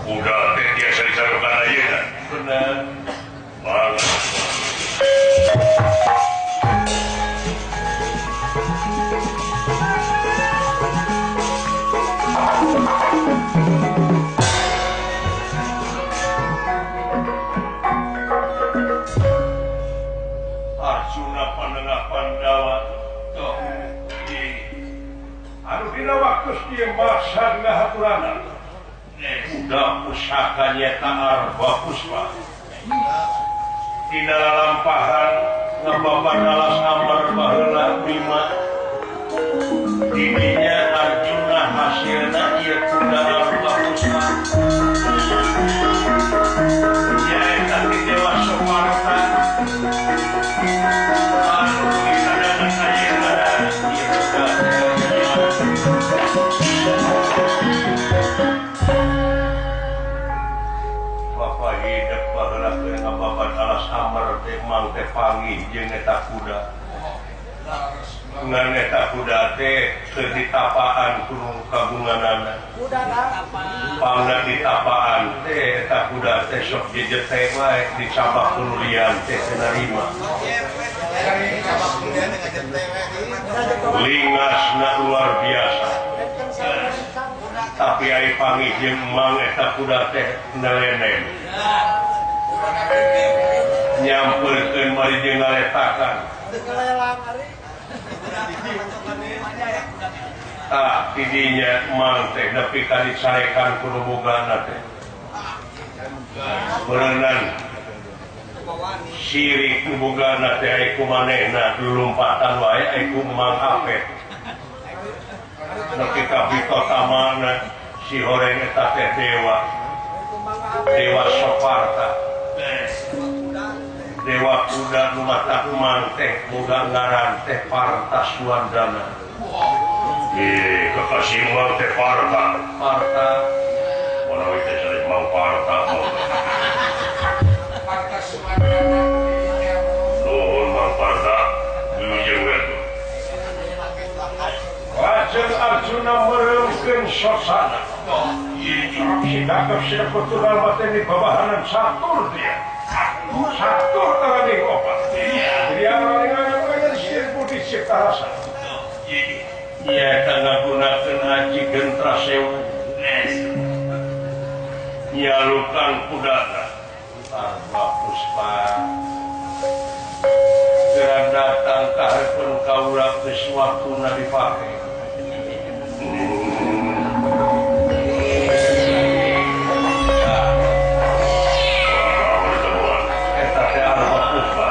Kuda teh tiasa dicarokan ayeuna. Bener. Banget. Arjuna panengah Pandawa tuh anu dina waktu ieu maksa ngahaturana kuda pusaka nyata Arba Puspa dina lalampahan ngababar alas ambar baheula Bima didinya Arjuna hasilna ieu kuda Arba Puspa nyaeta ti Dewa Soparta anu disadaran ayeuna ieu kuda. Bapak hidup baheula keur ngababar alas ambar teh mang teh panggih jeung eta kuda. Ngan eta kuda teh keur ditapaan ku kagunganana. Pangna ditapaan teh eta kuda teh sok jejete wae dicabak ku lian teh teu narima. Lingasna luar biasa. Tapi ai panggih jeung mang eta kuda teh nalenen. Nyampeurkeun mari jeung ngaletakan. Tah tidinya mang teh nepi ka dicarekan ku nu bogana teh. Berenang sirik nu bogana teh ai ku manehna lumpatan wae ai ku mang apet. Nepi ka bitotamana si horeng eta teh dewa. Dewa Soparta. Dewa kuda nu matak mang teh boga ngaran teh Parta Suwandana. Kekasih mang teh Parta. Parta. Manawi teh sanes mang Parta. Parta Suwandana. Nuhun mang Parta, wilujeng we atuh. Lajeng Arjuna mereungkeun sosana. Sidakep sidakep tunggal mateni babahanan satur dia. Satur taraning opat. Dia ngarangan sieun budi cipta rasa. Nyaeta ngagunakeun aji gentra sewu. Nyalukan kudata. Arba Puspa. Geura datang ka hareupeun kaula geus waktuna dipake. Eta teh Arba Puspa.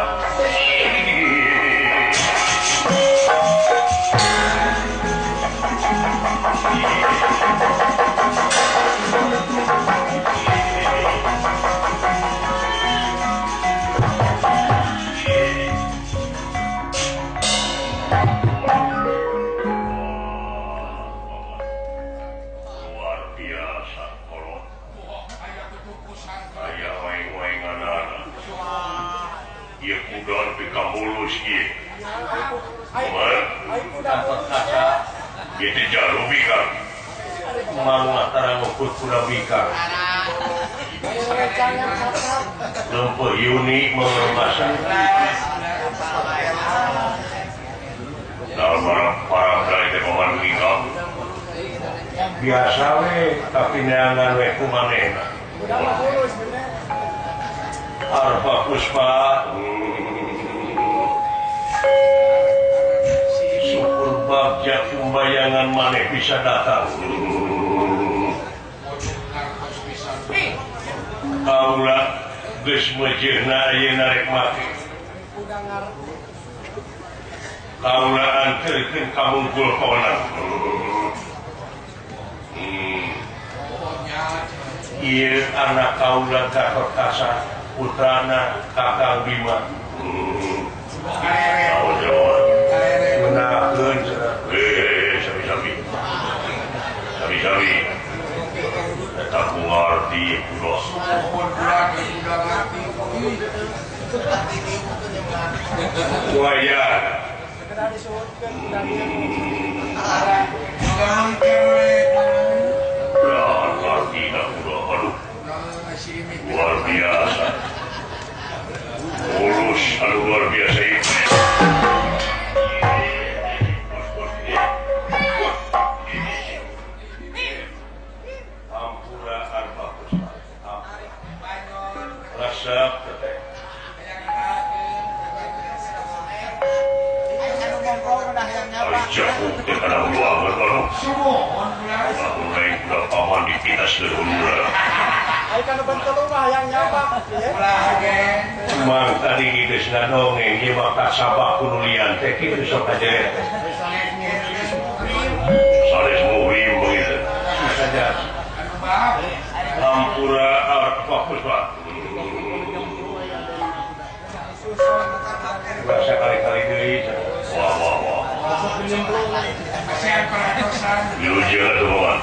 Luar biasa kolot. Aya waeng-waenganana. Ieu kuda nepi ka mulus ieu. Kumaha? Gatot Kaca Ieu teh jalu bikang. Mang latara ngukut kuda bikang. Lempeuh Yuni mengremasa. Naon parah dari teh paman bikang. Biasa we tapi neangan we ku manehna. Arba Puspa. Syukur bagja kumbayangan maneh bisa datang. Kaula geus meujeuhna ayeuna rek mati. Kaula anterkeun ka mungkul kawenang. Ieu anak kaula Gatot Kaca, putrana Kakang Bima. Naon jawa? Menakeun cenah. Sami-sami. Sami-sami. Eta ku ngarti kuda. Waya. Ya, ngarti kuda. Aduh. Luar biasa. Mulus anu luar biasa ieu. Ampura arba puspa. Resep teh. Jauh teh kana hulu aweun lamun kuda paman di kita seluruh. Mang tadi geus ngadongeng ieu mah kasabak kunulian teh kitu sok aja. Sanes muhrim begitu. Saja. Ampura arpa puspa. Bahasa kali-kali deui. Wah wah wah. Wilujeng atuh paman.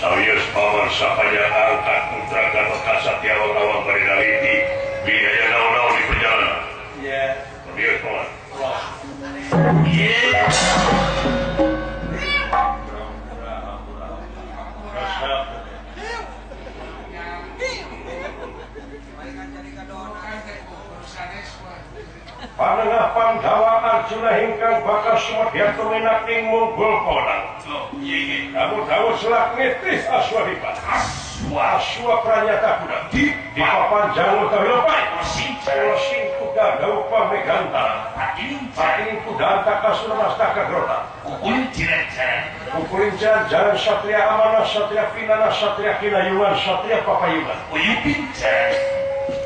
Sawios paman sapanjang angkat putra Gatot Kasatya Lawang bari naliti bilih aya naon-naon di perjalanan. Iya. Sawios paman. Iya. Panengah Pandhawa Arjuna ingkang bakal sumedya tuminak ing munggul konang. Kamu dawuh selak nitih aswadipa. Aswa pranyata kuda. Di papan jangu utawi lepai. Sing kuda dawuh pamegantara. Pating kuda antaka sunamastaka grota. Kukulin jaran satria amanah satria pinana satria kinayungan satria papayungan.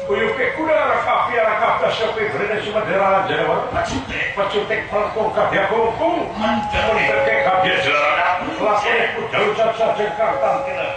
Uyupe kuda rakapia rakapta sepi brene sumadera jawa pacutek pelkong kabeh kungkung mendeke kabeh jalaran lakone kuda ucap sajeng kang tangkena.